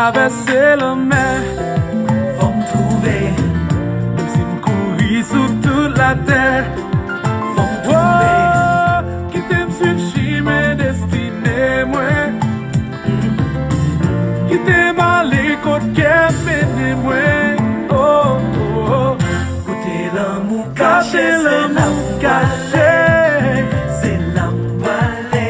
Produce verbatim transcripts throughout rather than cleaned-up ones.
Travèse lanmè, fò m twouve. Menm si m kouri sou tout latè, fò m twouve. Oh, kite m swiv chimen destine mwen. Kite m ale kot kè m mennen mwen. Oh, oh, oh. Kote lanmou kache, se la m kache. Se la m prale,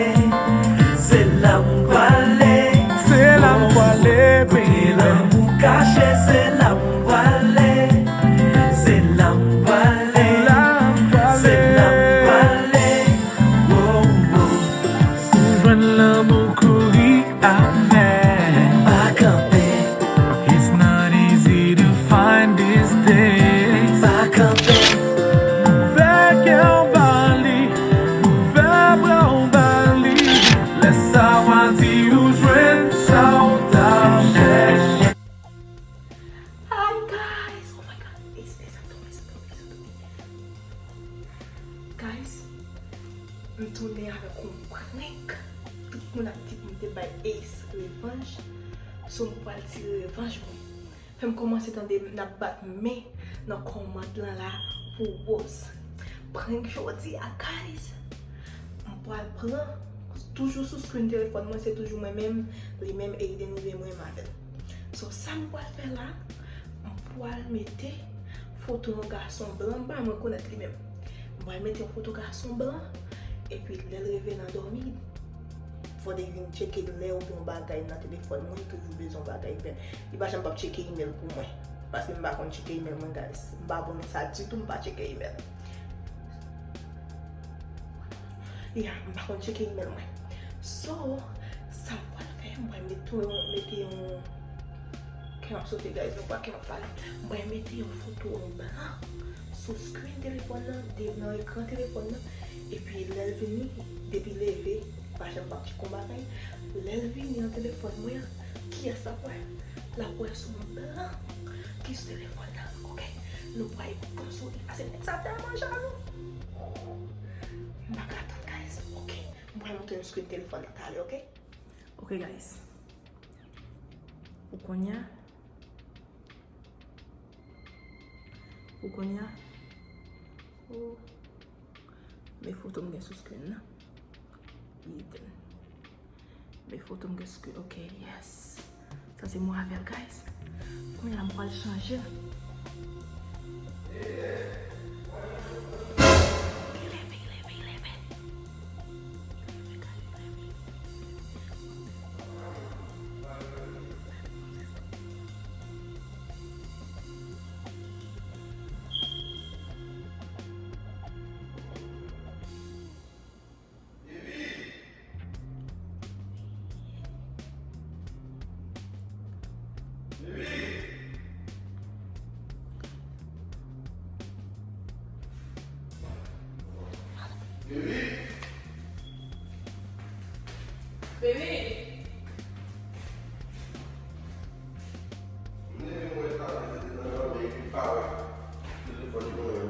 se la m prale. Se la m prale, kote lanmou kache, se la m prale. Se la m prale, se la m prale. Oh, oh. Si w jwenn lanmou, kouri avè. Pa kanpe. It's not easy to find these days. Pa kanpe. Ouvè kè w ba li, ouvè bra w ba li. Lè sa w a di ou jwenn sa w t ap chèche. Hi guys, oh my god, it's, it's a, it's a, it's a, guys, m tounen avèk yon prank. Tout moun ap di pou m te bay Ace revanj. So m pral tire revanj mwen. Fè m kòmanse tande n ap bat men nan kòmant lan la pou Rose. Prank jodi a, guys. M pral pran, toujou sou screen telefòn mwen, se toujou mwen menm, li menm, Aiden, li menm, mwen avè l. So, sa m pral fè la, m pral mete foto yon gason blan, m pa mwen konèt li menm. M pral mete yon foto gason blan, epi lè l rive nan dòmi, fò li vin tcheke lè oubyen yon bagay nan telefòn mwen, li toujou bezwen yon bagay, men li pa janm p ap tcheke email pou mwen. Paske m pa konn tcheke email mwen, guys. M pa bon nan sa ditou, m pa tcheke email. Ya, m pa konn tcheke email mwen. So, sa m pral fè, m pral mete yon, mete yon, kè m ap sote, guys, nou kwè kè m ap pale. M pral mete yon foto an blan sou screen telefòn nan, de, nan ekran telefòn nan. Epi lè l vini, depi leve, pa janm p ap tcheke yon bagay. Lè l vini nan telefòn mwen an, kiyès l ap wè? L ap wè se yon blan ki sou telefòn nan, oke? Nou pral pran sou li, paske nèg sa tèlman jalou. M pa ka tann, guys, oke? M pral montre nou screen telefòn nan talè, oke? Oke, guys. Pou kounye a, pou kounye a, oh. Men foto m gen sou screen nan. Eden. Men foto m gen sou screen. Ok, yes. Sa se mwen avè l, guys. Kounye a m pral chanje l. Li leve, li leve, li leve. Li leve, guys, li leve. Baby. M leve m wè l pa rete nan dòmi epi m pa wè telefòn li mwen an.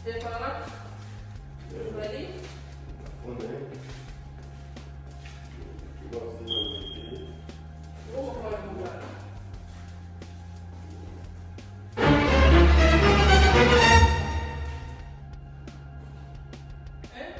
Telefòn lan? Ou wè li? Konnen. Ou panse nan mete. Ou konprann pou wè. Hein?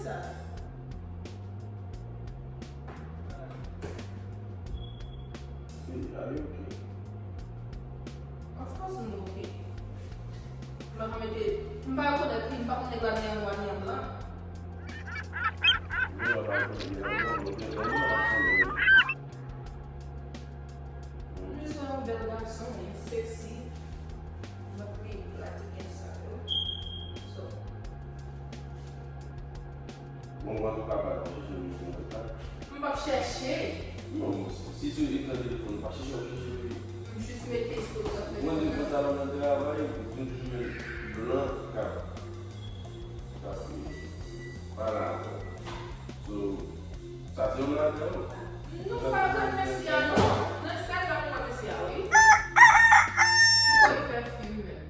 Sa. Baby, are you okay? Of course I'm okay. M pa ka mete, m pa rekonèt li, m pa konn nèg la ni an nwa ni an blan. Mwen pa konn nèg la, mwen pa konn nèg la. Li se yon bèl gason, li sexy. Mwen pi plat gen sa yo. So, bon, mwen tou papa, pa chèche m pou mwen, pa. M p ap chèche. Non, si se ekran telefòn, pa chèche, w chèche, wi. M jis mete sou ekran telefòn. Mwen, depi sa, nan travay, m toujou jwenn blan k ap, k ap pale avè w. So, sa se yon latè, wi. Nou pa jwenn mesye a, non. Nan Instagram, mwen wè mesye a, wi. M konn fè fim menm.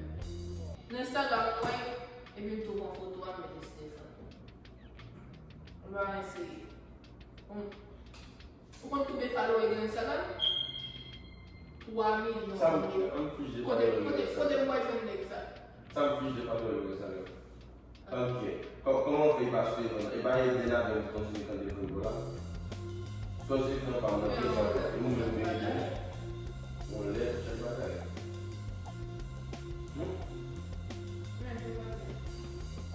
Nan Instagram, mwen, epi m tou pran foto a, m mete sou telefòn. Ou pa eseye. Ou, ou konn konbyen follower gen Instagram? Twa milyon. Sa m fè, an fich de follower gen Instagram. Kote, kote, kote m pral jwenn nèg sa? Sa m fich de follower gen Instagram? Ok. Kò-, kòman w fè e pa sou telefòn nan? E pa Eden avè m ki konn sou ekran telefòn pou la? Sou ekran pa m nan, ki sa w fè? E ou menm ki Eden? Yon lè, chak bagay. Hmm?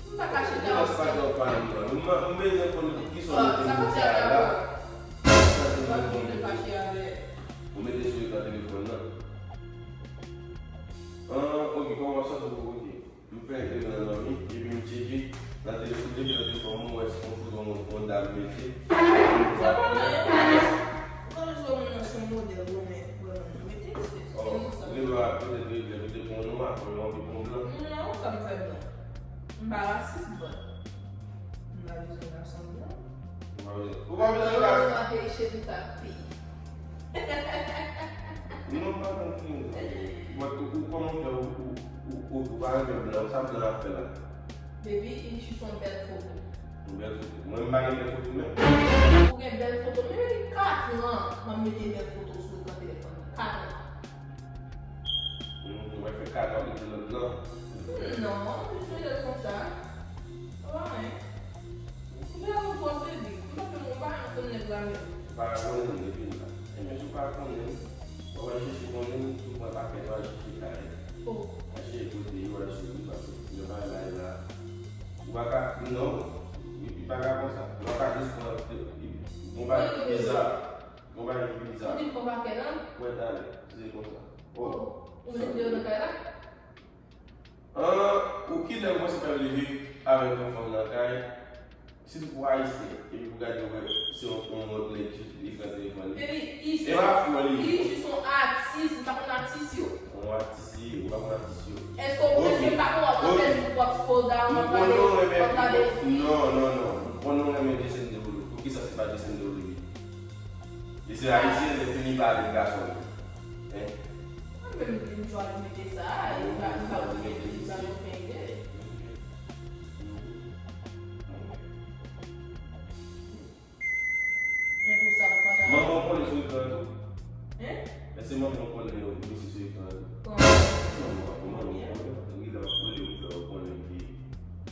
M pa ka chita osi. Silans pa t ap pale m nan. M, m bezwen konn kisa w mete moun sa a la. Sa se moun konn mete. Ou mete sou ekran telefòn nan. Ah, ok, kòman w ap sòti pou ok? M fè ekran nan mi, epi m tcheke nan telefòn, tcheke nan telefòn mwen, m wè se yon foto yon, yon dam mete. Sa pa anyen, ou pa bezwen, ou pa bezwen wè moun nan se yon modèl, ou renmen, ou renmen mete, se, se yon sa. Relo a petèt regle, mete pou yon nwa, pou yon, pou yon blan. Non, sa m fè blan. M pa rasis, but m pa bezwen gason blan. Ou pa bezwen, ou pa bezwen gason. Ou pa bezwen gason. Non, pa konprann. But ou, ou kòman fè ou, ou, ou, ou, ou pa renmen blan, sa blan ap fè la? Baby, Ichi se yon bèl foto. Yon bèl foto. Mwen, m pa gen bèl foto menm. Ou gen bèl foto. Men depi katran, m ap mete bèl foto sou ekran telefòn nan. Katran. Hmm, mwen fè katran, mete lòt blan. Non, m jwenn lòt konsa. Sa pa anyen. Ou byen ou poze, baby. M pa fè, m pa konn nèg la menm. Ou pa konnen m depi m la. Enben, si w pa konnen m, w al chèche konnen m, si w pran pakèt, w al chèche kay. Oh. Al chèche kote yo, al chèche li, paske yo pa la, la. Ou pa ka, non, li, li pa ka konsa. Ou pa ka jis pran, li, li, bon bagay ki biza. Bon bagay ki biza. Ou di pran pakèt la? Wè, talè, se konsa. Oh. Ou mete deyò nan kay la? Ah, ou kilè ou panse pral leve avèk yon fanm nan kay? Sitou pou Ayisyen, epi pou gade wè se yon, yon lòt nèg ki li pran telefòn li. Baby, Ichi, e pa fò li. Ichi se yon atis, li pa konn atis yo. Yon atis li ye, ou pa konn atis yo. Èske ou, èske m pa konn w ap nan Facebook, w ap scroll down, w ap gade, w ap gade. Non, non, non. M konnen w renmen Jason Derulo. Poukisa se pa Jason Derulo li ye? Li se Ayisyen, li fini pale de gason li. Hein? Mwen menm, m chwazi mete sa, e pa, m pa konn mete, m pa gen okenn ide. Men pou sa, m pa ta. Manman w konnen sou ekran tou? Hein? Èske manman w konnen yo, misye sou ekran tou? Kòman? Non, manman w konnen, ou konnen. Ou gen lè w ap rele, ou fè yo konnen ki.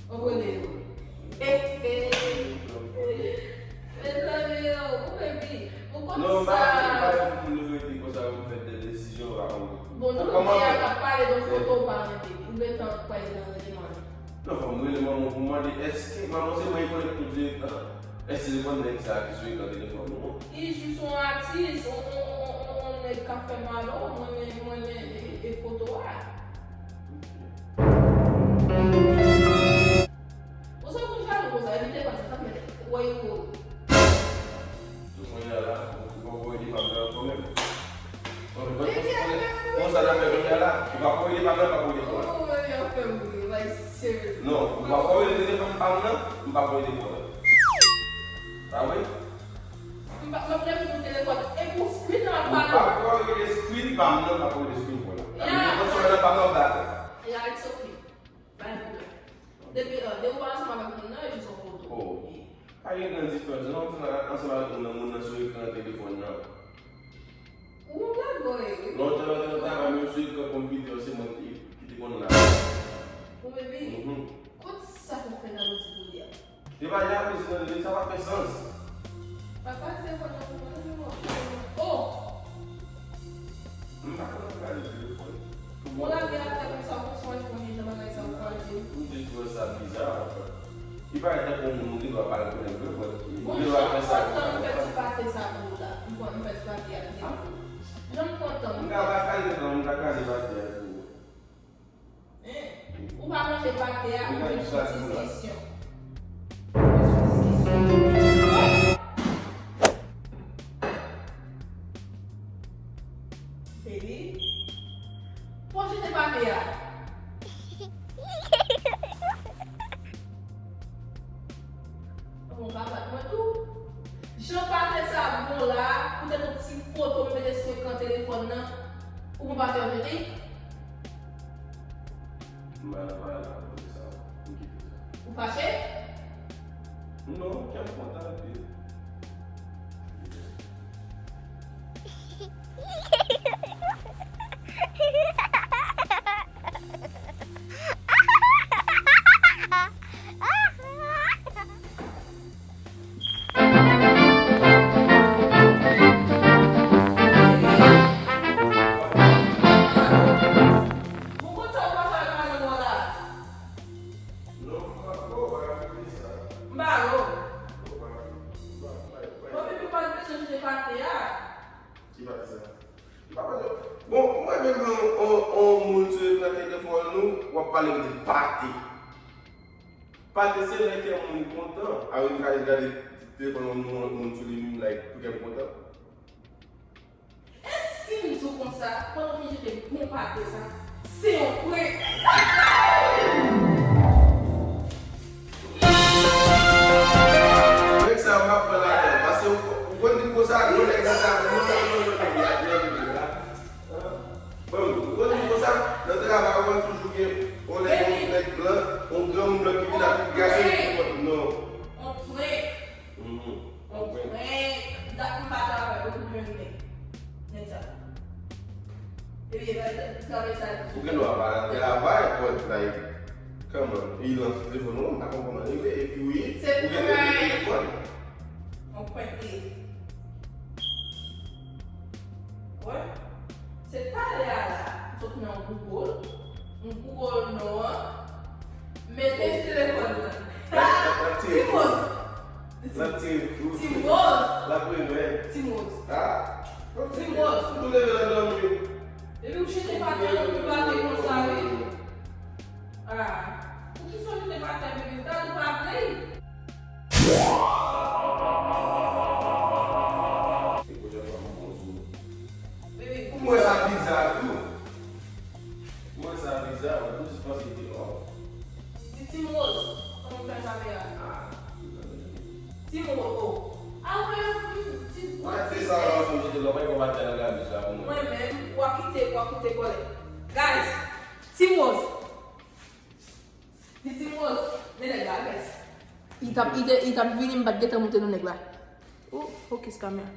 Ou rele yo. He, he. Mezanmi, oh, ou baby. Ou konn sa. Non, m pa, m pa di pou nou rete konsa, pou fè de desizyon, pa konn. Bon, nou di a k ap pale de foto w pa renmen, ou gentan kwè nan rele manman. Non, fò m rele manman pou mande, èske manman se mwen ki konnen tout direktan? Èske se konn nèg sa ki sou ekran telefòn ou an? Ijou se yon atis, on, on, on, on, on nèg k ap fè malo, mwen, mwen, mwen, e, e foto a. Ou sa konn jalou konsa, epi te konn sa, sa k mete, wè yo. Donk, kounye a la, ou, ou poko ede pa m nan ankò menm. Bon, bon, bon, bon, sa n ap fè kounye a la, ou poko ede pa m nan, m poko ede pa w. Oh, baby, ap fè m ri, like, seriously. Non, ou poko ede telefòn pa m nan, m poko ede pa w. Pa vre? M pa, m ap leve pou telefòn, e pou screen nan ap pale. Ou poko ede screen pa m nan, m poko ede screen pa w la. Yeah. Telefòn nan pa nan batri. Yeah, it's okay. Pa gen pwoblèm. Depi, ah, depi w pa ansanm avèk moun nan, e jis yon foto. Oh. Pa gen gran diferans non, ansanm avèk moun nan, moun nan sou ekran telefòn nan. Ou yon blagueur, wi. Lontan, lontan, lontan, menm sou ekran konpitè, se mwen ki, ki te konn la. Bon, baby, mhm, kot sa pou fè jalouzi kounye a? Depa y ap mezi nan nèg sa pa fè sans. Papa, telefòn nan pou mwen, non, non, non. Oh! M pa konn gade telefòn. Pou mwen lage atè konsa, ou konn son iPhone, jan bagay sa ou pale. M jis wè sa biza. Li parèt tankou yon moun ki dwa pa rekonèt vre, but li dwa fè sa konsa. M kontan m fè ti pate sa pou ou la. M kontan m fè ti pate a pou ou. Jan m kontan. M ka pa kraze tan, m ka kraze pate a pou ou. Hein? Ou pa manje pate a, ou vin sou diskisyon. Ou vin sou diskisyon. Baby, fò jete pate a. Bon, pa bat mwen tou. Jan pate sa bon la, poutèt yon ti poto m mete sou ekran telefòn nan, ou pran pate a jete? M pa nan pale la, m kite sa. M kite sa. Ou fache? Non, kè m kontan anpil. Bon, konn sa ou pa fè ak madanm ou an la? Non, m pa, oh, pa ka fè sa. M ba ou. Oh, pa ka, pa, pa, pa. Bon, epi ou pa t bezwen jete pate a. Ki pate sa? M pa bezwen. Bon, mwen menm, on, on, on moun sou ekran telefòn nou, w ap pale m de pate. Pate se lè kè moun kontan. A wi, m ka jis gade telefòn yon moun, moun sou li, m like, pou kè m kontan. E si m di w konsa, pandan w fin jete bon pate sa, se yon prank? Prank sa, m ap pran ladan. Paske ou, ou konn di m konsa, yon nèg nan travay, non, non, non, non, non, non, non, non, non. Bon, ou konn di m konsa, nan travay, ou wè toujou gen yon nèg, yon nèg blan, yon granmoun blan ki vin ak yon gason ki pran, non. On prank. Mhm. On prank. M pa travay, ou konn jwenn nèg. Nèg sa. Ebyen, travay sa. Ou gen dwa pa nan travay, but, like, come on, li nan telefòn ou, m pa konn kòman li ye, if you eat, ou gen telefòn. On prank li ye. Wè. Se talè a la, m sot nan Google, m Google non an, mete sou telefòn nan. Timoz. Timoz. Timoz. Epi ou jete pate, ou pate konsa, wi. Ah. Poukisa w jete pate, bebe? Gad ou pa vle. Bebe, pou mwen sa biza tou. Pou mwen sa biza, mwen tou jis panse li te off. Di Team Rose, kòman fè sa fè a? Ah, Team Rose, oh. Ah, wè, ti. Mwen se sa, mwen sonje de lòt, mwen pa tèl gade sa pou mwen. Mwen menm, w a kite, w a kite kòlè. Guys, Team Rose. Di Team Rose, men nèg la, guys. Li t ap, li te, li t ap vini, m pa t gentan monte nan nèg la. Oh, focus kamera.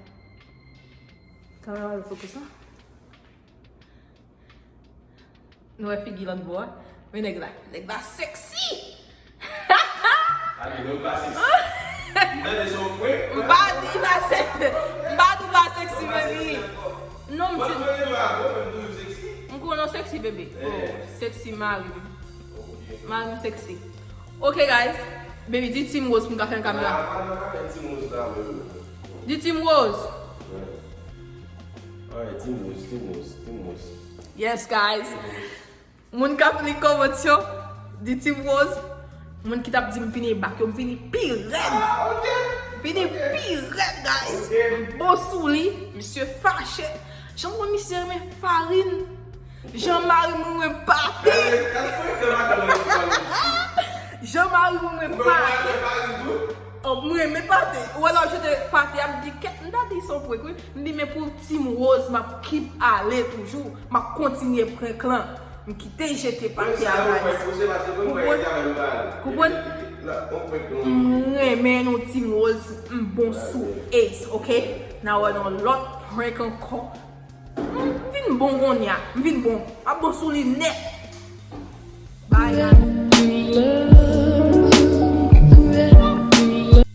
Kamera pa focus, non. Nou wè figi lòt bò a. Men nèg la. Nèg la sexy! Ade, mwen pa sexy. M tande se yon prank. M pa di pa sexy. M pa di pa sexy, baby. Non, m di. M konnen w sexy, bebe. Oh, sexy mari m. Mari m sexy. Ok, guys. Baby, di Team Rose pou m ka fè kamera. Di Team Rose. Alright, Team Rose, Team Rose, Team Rose. Yes, guys. Moun k ap li kòmantè yo, di Team Rose, moun ki t ap di m vini bak yo, m vini pi rèd. M vini pi rèd, guys. M bon sou li, misye fache. Jan m wè misye renmen farin. Jan mari m renmen pate. Jan mari m renmen pate. Oh, m renmen pate. Ou wè lè w jete pate a, m di kèt, m ta di se yon prank wi. M di men pou Team Rose, m ap keep ale toujou. M ap kontinye prank lan. M kite jete pati a, guys. Ou konprann? Ou konprann? M renmen nou Team Rose, m bon sou Ace, ok? N a wè nan lòt prank ankò. M vin bon kounye a, m vin bon. M ap bon sou li nèt. Bye, guys.